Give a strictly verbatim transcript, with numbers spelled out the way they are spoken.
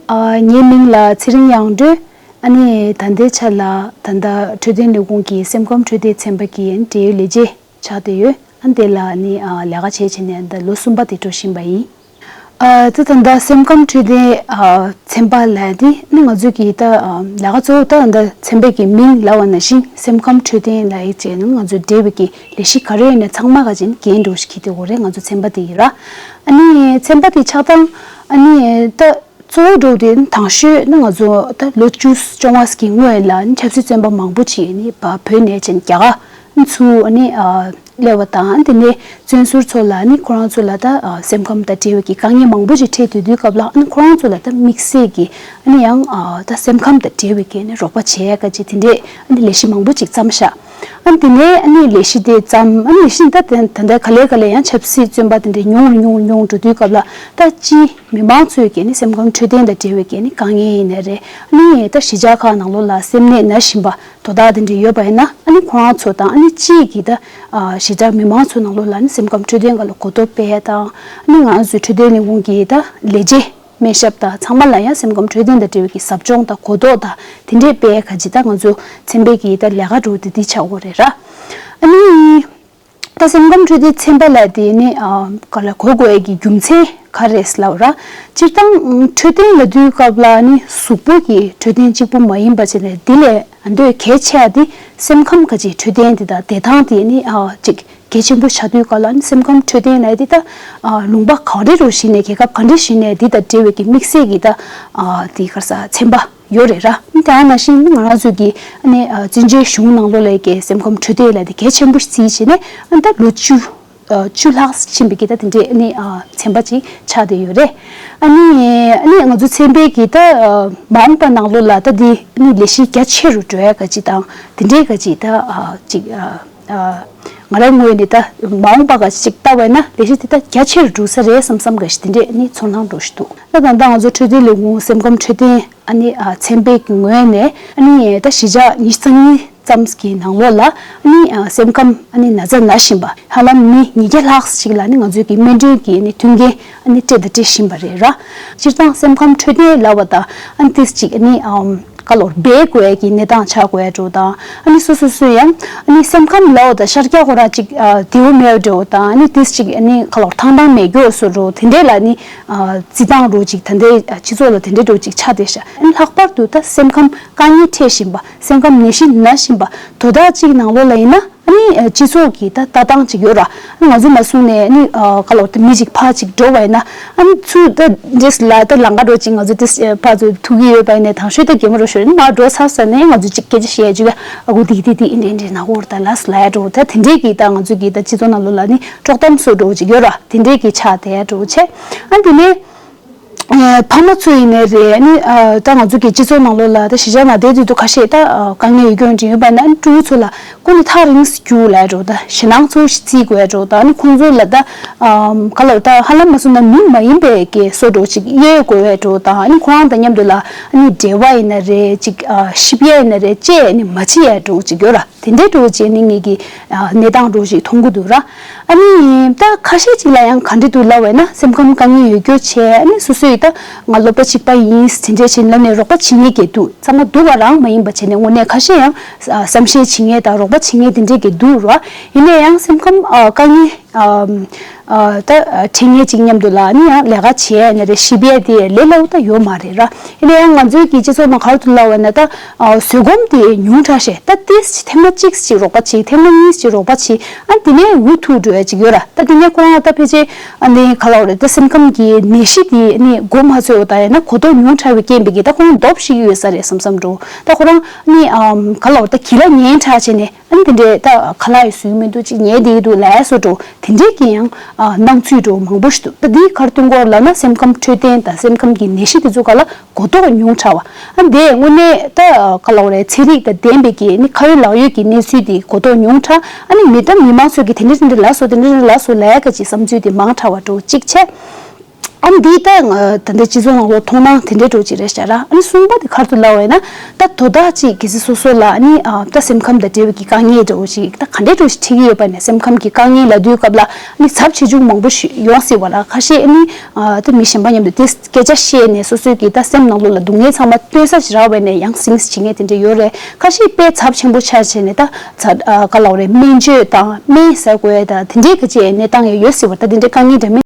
ཨ། ངའི་མིང་ལ་ཚེ་རིང་དབྱངས་སྒྲོལ། ཨ་ནི་ད་ལྟའི་ཆ་ལ་ད་ལྟ་འཕྲོད་བསྟེན་ལས་ཁུངས་ཀྱི་སེམས་ཁམས་འཕྲོད་བསྟེན་ཚན་པ་གི་འབྲེལ་ཡོད་ལས་བྱེད་ཆགས་བསྡད་ཡོད། ཨ། དེ་ལ་ནི་ཨ་ལས་ཀ་བྱས་བྱས་ནས་ད་ལོ་གསུམ་པ་དེ་འགྲོ་བཞིན་པ་ཡིན། ཨ། ད་ད་ལྟ་སེམས་ཁམས་འཕྲོད་བསྟེན་ཨ་ཚན་པ་ལབ་དེ་ནི་ང་ཚོ་གི་ད་ཨ་ལས་ཀ་གཙོ་བོ་ད་ད་ཚན་པ་གི་མིང་ལབ་པ་ནང་བཞིན་སེམས་ཁམས་འཕྲོད་བསྟེན་ལབ་ཡག་བྱས་ན་ང་ཚོ་འབྲེལ་བའི་གི་ལས་གཞི་ག་རེ་ཡོད་ན་ཚང་མ་ག་ཅིག་འགན་འགྲོ་ཞིག་གི་དེ་འོ་རེད། ང་ཚོ་ཚན་པ་དེ་ཡིན་ར། ཨ་ནི་ཚན་པ་དེ་ཆགས་སྟངས་ཨ་ནི་ད། གཙོ་བོ་འགྲོ་དེ་དང་ཤོས་ནི་ང་ཚོ་ད་ལོ་བཅུ་བཅོ་ལྔ་ཙམ་གྱི་སྔོན་ལ་ནི་ཆབ་སྲིད་བཙོན་པ་མང་པོ་ཅིག་ནི་བ་བོད་ནས་ཅན་རྒྱ་གར་ཚུར་ནི་ཨ་སླེབས་པ་དང་། དེ་ནས་བཙོན་ཟུར་ཚོ་ལ་ནི་ཁོ་རང་ཚོ་ལ་ད་ཨ་སེམས་ཁམས་དང་འབྲེལ་བའི་གི་དཀའ་ངལ་མང་པོ་ཅིག་འཕྲད་དུས་དུས་སྐབས་ལ་ནི་ཁོ་རང་ཚོ་ལ་ད་དམིགས་བསལ་གྱི་ནི་ཡང་ཨ་ད་སེམས་ཁམས་དང་འབྲེལ་བའི་གི་ནི་རོགས་པ་བྱེད་ཡག་གི་དེ་འདྲས་ནི་ལས་གཞི་མང་པོ་ཅིག་བརྩམས་ཤག་ཨ་དེ་ནས་ཨ་ནི་ལས་གཞི་དེ་བརྩམས། ཨ་ནི་ལས་གཞི་ད་དེ་ད་ལྟ་ག་ལེ་ག་ལེ་ཡང་ཆབ་སྲིད་བཙོན་པ་དེ་འདྲའི་ཉུང་རུ་ཉུང་རུ་ཉུང་རུ་འགྲོ་དུས་སྐབས་ལ་ད་སྤྱི་མི་མང་ཚོས་ཀྱི་ནི་སེམས་ཁམས་འཕྲོད་བསྟེན་དང་འབྲེལ་བའི་ཀྱི་ནི་དཀའ་ངལ་ཡིན་ནའི་རེད། ཨ་ནི་ད་གཞིས་ཆགས་ཁག་ནང་ལོགས་ལ་སེམས་ནད་ན་བཞིན་པ་དོ་བདག་དེ་འདྲ་ཡོད་པ་ཡིན་ན་ཨ་ནི་ཁོ་རང་ཚོ་དང་ཨ་ནི་སྤྱིའི་གི་ད་གཞིས་ཆགས་མི་མང་ཚོའི་ནང་ལོགས་ལ་ནི་སེམས་ཁམས་འཕྲོད་བསྟེན་སྒང་ལ་གོ་རྟོགས་སྤེལ་དང་། ཨ་ནི་ང་ཚོའི་འཕྲོད་བསྟེན་ལས་ཁུངས་ཀྱི་ད་ལས་བྱེད། སྨན་ཞབས་དང་ཚང་མ་ལ་ཡང་སེམས་ཁམས་འཕྲོད་བསྟེན་དང་འབྲེལ་བའི་གི་ཟབ་སྦྱོང་དང་གོ་རྟོགས་དང་དེ་འདྲས་སྤེལ་ག་ཅིག་ད་ང་ཚོ་ཚན་པའི་གི་ད་ལས་ཀ་འགྲོ་དེ་འདི་ཆགས་ཡོད་རེད་ར། ཨ་ནི་ད་སེམས་ཁམས་འཕྲོད་བསྟེན་ཚན་པ་ལ་དེ་ནི་ཨ་ག་ལ་གོ་དགོས་ཡ་གི་རྒྱུ་མཚན་ག་རེ་ལབ་ར། སྤྱིར་བཏང་འཕྲོད་བསྟེན་ལབ་དུས་སྐབས་ལ་ནི་གཟུགས་པོ་གི་འཕྲོད་བསྟེན་གཅིག་པུ་མ་ཡིན་པ་བྱས་ནས་དེ་ལས་ཨ་མདོས་གལ་ཆེ་བ་དེ་སེམས་ཁམས་ག་ཅིག་འཕྲོད་བསྟེན་དེ་དང་བདེ་ཐང་དེ་ནི་ཨ་ཅིག་གལ་ཆེན་པོ་ཆགས་དུས་སྐབས་ལ་ནི་སེམས་ཁམས་འཕྲོད་བསྟེན་ལབ་དེ་ད་ཨ་ལུང་པ་ག་འདྲ་རུ་ཞིག་ནས་རྒྱལ་ཁབ་ག་འདྲ་ཞིག་ནས་འདི་དང་འབྲེལ་བའི་གི་དམིགས་བསལ་གྱི་ད་ཨ་དེ་ག་རེ་ཟ་ཚན་པ་ཡོད་རེད་ར། ཨ་ནི་དེ་ནང་བཞིན་ང་རང་ཚོ་གི་ཨ་ནི་ཨ་བཙན་བྱོལ་གཞུང་ནང་ལོགས་ལ་གི་སེམས་ཁམས་འཕྲོད་བསྟེན་ལབ་དེ་གལ་ཆེན་པོ་ཞིག་བརྩིས་བྱས་ནས་ཨ་ནི་ད་ལོ་བཅུ་ཨ་བཅུ་ལྷག་ཕྱིན་པའི་གི་ད་དེ་འདྲའི་ཨ་ནི་ཨ་ཚན་པ་ཅིག་ཆགས་བསྡད་ཡོད་རེད། ཨ་ནི་ཨ་ནི་ང་ཚོ་ཚན་པའི་གི་ད་ཨ་མ་འོངས་པ་ནང་ལོགས་ལ་ད་འདི་ཨ་ནི་ལས་གཞི་རྒྱ་ཆེ་རུ་འགྲོ་ཡ་ག་ཅིག་དང་དེ་འདྲའི་ག་ཅིག་ད་ཨ་ཅིག་ཨ། ང་རང་ངོས་ནས་ད་མ་འོངས་པ་ག་ཅིག་ལྟ་བས་ན་ལས་གཞི་དེ་ད་རྒྱ་ཆེ་རུ་འགྲོ་ས་རེད་བསམ་བསམ་ག་ཞིག་དེ་འདྲས་ནི་ཚོར་སྣང་འགྲོ་བཞིན་འདུག་ད་ད་ལྟ་ང་ཚོ་འཕྲོད་བསྟེན་ལས་ཁུངས་སེམས་ཁམས་འཕྲོད་བསྟེན་ཨ་ནི་ཨ་ཚན་པའི་གི་ངོས་ནས་ཨ་ནི་ད་གཞིས་ཆགས་ཉི་ཤུ་རྩ་གཉིས་ཙམ་གྱི་ནང་ལོགས་ལ་ཨ་ནི་ཨ་སེམས་ཁམས་ཨ་ནི་ན་ཚ་ན་བཞིན་པ་ཧ་ལམ་མི་ཉིས་བརྒྱ་ལྷག་ཅིག་ལ་ནི་ང་ཚོའི་གི་སྨན་སྦྱོང་གི་ཨ་ནི་མཐུན་རྐྱེན་ཨ་ནི་སྤྲད་དང་སྤྲད་བཞིན་པ་རེད་ར། སྤྱིར་བཏང་སེམས་ཁམས་འཕྲོད་བསྟེན་ལབ་པ་དང་ཨ་ནི་ཏིས་ཅིག་ཨ་ནི་ཨམ། ག་ལོར་སྦས་དགོས་ཀྱི་གནས་སྟངས་ཆགས་དགོས་འགྲོ་དང་། ཨ་ནི་སོ་སོ་སོ་ཡང་ཨ་ནི་སེམས་ཁམས་ལའོ་དང་ཤར་རྒྱག་ཁོ་རང་ཅིག་ཨ་དེའུ་མེའུ་འགྲོ་དང་། ཨ་ནི་ཏིས་ཅིག་ཨ་ནི་ག་ལོར་ཐང་ཐང་མེད་རྒྱུ་སོ་འགྲོ་དེ་འདྲས་ལ་ནི་ཨ་རྩི་སྟངས་རོ་ཅིག་ད་འདྲས་སྤྱི་ཚོགས་ལ་དེ་འདྲས་འགྲོ་ཅིག་ཆགས་བསྡད་ཤག་ཨ་ནི་ལྷག་པར་དུ་ད་སེམས་ཁམས་དཀའ་ངལ་འཕྲད་བཞིན་པ་སེམས་ཁམས་ནད་གཞི་ན་བཞིན་པ་དོ་བདག་ཅིག་ནང་ལོགས་ལ་ཡིན་ན། ཨ་ནི་སྤྱི་ཚོགས་ཀྱི་ད་ལྟ་སྟངས་ཅིག་ཡོད་ར། ང་ཚོ་མ་སོང་ནས་ཨ་ནི་ག་ལོ་ད་མི་ཅིག་ཕར་ཅིག་འགྲོ་བ་ཡིན་ན་ཨ་ནི་ཚུར་ད་འདྲེས་ལ་ད་ལང་ཀ་འགྲོ་ཅིག་ང་ཚོ་ད་ཕར་ཚུར་ཐུག་གི་ཡོད་པ་ཡིན་ནས་དང་ཤོས་ད་གད་མོ་རུ་ཤོར་ནས་མར་འགྲོ་ཚར་ས་ནས་ང་ཚོ་ཅིག་སྐད་ཆ་བཤད་ཅིག་ཨ་ཁུ་དེ་གི་དེ་དེ་ཨིན་འདྲ་ཨིན་འདྲ་ན་འོར་ད་ལ་སུ་ལ་ཡ་འགྲོ་ད་དེ་འདྲས་ཀྱི་ད་ང་ཚོ་གི་ད་སྤྱི་ཚོགས་ནང་ལོགས་ལ་ནི་དཀྲོག་གཏམ་བཟོ་འགྲོ་ཅིག་ཡོད་ར། དེ་འདྲས་ཀྱི་ཆགས་དེ་འགྲོ་བྱས་ཨ་དེ་ནས། ཕ་མ་ཚོ་ཡིན་ནའི་རེད། ཨ་ནི་ད་ང་ཚོ་གི་སྤྱི་ཚོགས་ནང་ལོགས་ལ་ད་གཞིས་ཆགས་ནང་བསྡད་དུས་དུ་ཁ་ཤས་ད་དཀའ་ངལ་ཡོད་རྒྱུ་འདྲ་ཡོད་པ་ན་ཨ་ནི་ཕྲུ་གུ་ཚོ་ལ་ཀུན་ནས་ཐག་རིང་སུ་རྒྱུག་ལབ་འགྲོ། ད་ཞེད་སྣང་ཚོ་ཞིག་རྩིས་དགོས་འགྲོ། ད་ཨ་ནི་ཁོང་ཚོ་ལ་ད་ག་ལ་ད་ཧ་ལམ་མ་སོང་ན་མི་མ་ཡིན་པའི་གི་བཟོ་འདྲ་ཅིག་དབྱེ་དགོས་འགྲོ། ད་ཨ་ནི་ཁོ་རང་དང་མཉམ་དུ་ལ་ཨ་ནི་འབྲེལ་བ་ཡིན་ན་རེད་ཅིག་ཤི་བ་ཡིན་ན་རེད་ཅེས་ཨ་ནི་མ་བྱེད་ཡ་འདྲ་ཅིག་ཡོད་ར། དེ་འདྲའི་འདྲ་བྱས་ནས་ངེད་ཀྱི་གནས་སྟངས་འདྲ་ཞིག་མཐོང་གི་འདུག་ར། ཨ་ནི་ད་ཁ་ཤས་ཅིག་ལ་ཡང་ག་འདྲ་འདུག་ལབ་པ་ཡིན་ན་སེམས་ཁམས་དཀའ་ངལ་ཡོད་རྒྱུ་བྱས། ཨ་ནི་སོ་སོ་ཡིས་ད་ང་སློབ་གྲྭ་གཅིག་པ་ཡིན་དེ་འདྲ་བྱས་ནས་ལབ་ནས་རོགས་པ་བྱེད་མཁན་གྱི་འདུག་ཚང་མ་འདུག་ག་རང་མ་ཡིན་པ་བྱས་ནས་དངོས་གནས་ཁ་ཤས་ཡང་བསམ་ཤེས་བྱེད་མཁན་དང་རོགས་པ་བྱེད་མཁན་དེ་འདྲ་གི་འདུག་ར། ཡིན་ན་ཡང་སེམས་ཁམས་དཀའ་ངལ་ཨ་ཨ་ད་ཨ་འཕྲད་མཁན་ཅིག་མཉམ་དུ་ལ་ནི་ཡང་ལས་ཀ་བྱས་ནི་རེད། ཤི་བའི་དེ་ལས་སླ་པོ་ད་ཡོད་མ་རེད་ར། ཡིན་ན་ཡང་ང་ཚོའི་གི་སྤྱི་ཚོགས་ནང་ག་རེ་འདུག་ལབ་པ་ན་ད་ཨ་བཟོད་སྒོམ་དེ་ཉུང་དྲགས་ཤག་ད་ཏིས་ཅིག་ཐེངས་མ་གཅིག་ཅིག་རོགས་པ་བྱེད། ཐེངས་མ་གཉིས་ཅིག་རོགས་པ་བྱེད། ཨ་དེ་ནས་འུ་ཐུག་འགྲོ་ཡ་ཅིག་ཡོད་ར། ད་དེ་ནས་ཁོ་རང་ད་ཕལ་ཆེར་ཨ་ནི་ག་ལབ་རེད། ད་སེམས་ཁམས་ཀྱི་ནད་གཞི་དེ་ནི་འགོ་མ་ཚུགས་པ་ད་ཡང་ན་གོ་རྟོགས་ཉུང་དྲགས་པའི་རྐྱེན་པས་ཀྱི་ད་ཁོ་རང་འདོད་ཤེས་ཀྱི་ཡོད་ས་རེད་བསམ་བསམ་འགྲོ། ད་ཁོ་རང་ནི་ཨམ་ག་ལབ་རེད། ད་གྱི་ལ་ཉན་དྲགས་བྱས་ནས། ཨ་ནི་དེ་འདྲའི་ད་ཁ་ལག་ཡོད་སུ་ཡོད་མི་འདུག་ཅིག་ཉལ་བསྡད་ཀྱི་འདུག་ལབ་སོ་འདྲ་དེ་འདྲའི་གི་ཡང་ཨ་སྣང་ཚུལ་འདྲ་མང་པོ་ཞིག་འདུག་ད་འདིའི་ཁར་སྟོན་སྐོར་ལབ་ན་སེམས་ཁམས་འཕྲོད་བསྟེན་དང་སེམས་ཁམས་ཀྱི་ནད་གཞི་དེ་ཚོ་ག་ལ་གོ་རྟོགས་ཉུང་དྲགས་པ། ཨ་འདི་དངོས་གནས་ད་ག་ལབ་རེད། ཚན་རིག་དང་ལྡན་པའི་གི་ནི་ཁ་ཡོད་ལག་ཡོད་ཀྱི་གནས་ཚུལ་དེ་གོ་རྟོགས་ཉུང་དྲགས། ཨ་ནི་མི་ད་མི་མང་ཚོས་ཀྱི་དེ་འདྲ་དེ་འདྲ་ལབ་སོ་དེ་འདྲ་དེ་འདྲ་ལབ་སོ་ལབ་ཡ་ག་ཅིག་བསམ་ཚུལ་དེ་མང་དྲགས་པ་འདྲ་གཅིག་བྱས། ཨམ་འདི་ད་ང་ད་ལྟ་སྤྱི་ཚོགས་ནང་ལོགས་མཐོང་སྣང་དེ་འདྲའི་འདྲ་བོ་ཅིག་རེད་ཤག་ར། ཨ་ནི་གསུམ་པ་དེ་ག་རེ་འདུག་ལབ་པ་ཡིན་ན། ད་དོ་བདག་ཅིག་གལ་སྲིད་སོ་སོ་ལ་ཨ་ནི་ཨ་ད་སེམས་ཁམས་དང་འབྲེལ་བའི་གི་དཀའ་ངལ་འདྲ་བོ་ཅིག་ད་ག་འདྲའི་འདྲ་བོ་ཞིག་འཕྲད་ཀྱི་ཡོད་པ་ནས། སེམས་ཁམས་ཀྱི་དཀའ་ངལ་ལབ་དུས་སྐབས་ལ་ཨ་ནི་ཚབས་ཆེ་ཆུང་མང་པོ་ཞིག་ཡོང་སྲིད་པ་ར། ཁ་ཤས་ཨ་ནི་ཨ་ད་མི་གཞན་པ་མཉམ་དུ་དེ་སྐད་ཆ་བཤད་ནས་སོ་སོའི་གི་ད་སེམས་ནང་ལོགས་ལ་སྡུག་བསྔལ་ཚང་མ་སྟོན་ས་ཅིག་རག་པ་ནས་ཡང་སེམས་བྱེད་མཁན་དེ་འདྲ་ཡོད་རེད། ཁ་ཤས་དཔེ་ཚབས་ཆེན་པོ་ཆགས་བྱས་ནས་ད་ཚ་ཨ་ག་ལབ་རེད། སྨན་བཅོས་དང་སྨན་ཟ་དགོས་དང་དེ་འདྲའི་གི་ཅིག་གནས་སྟངས་ཡང་ཡོད་སྲིད་པ་ར། ད་དེ་འདྲའི་དཀའ་ངལ་འདྲ་མིན་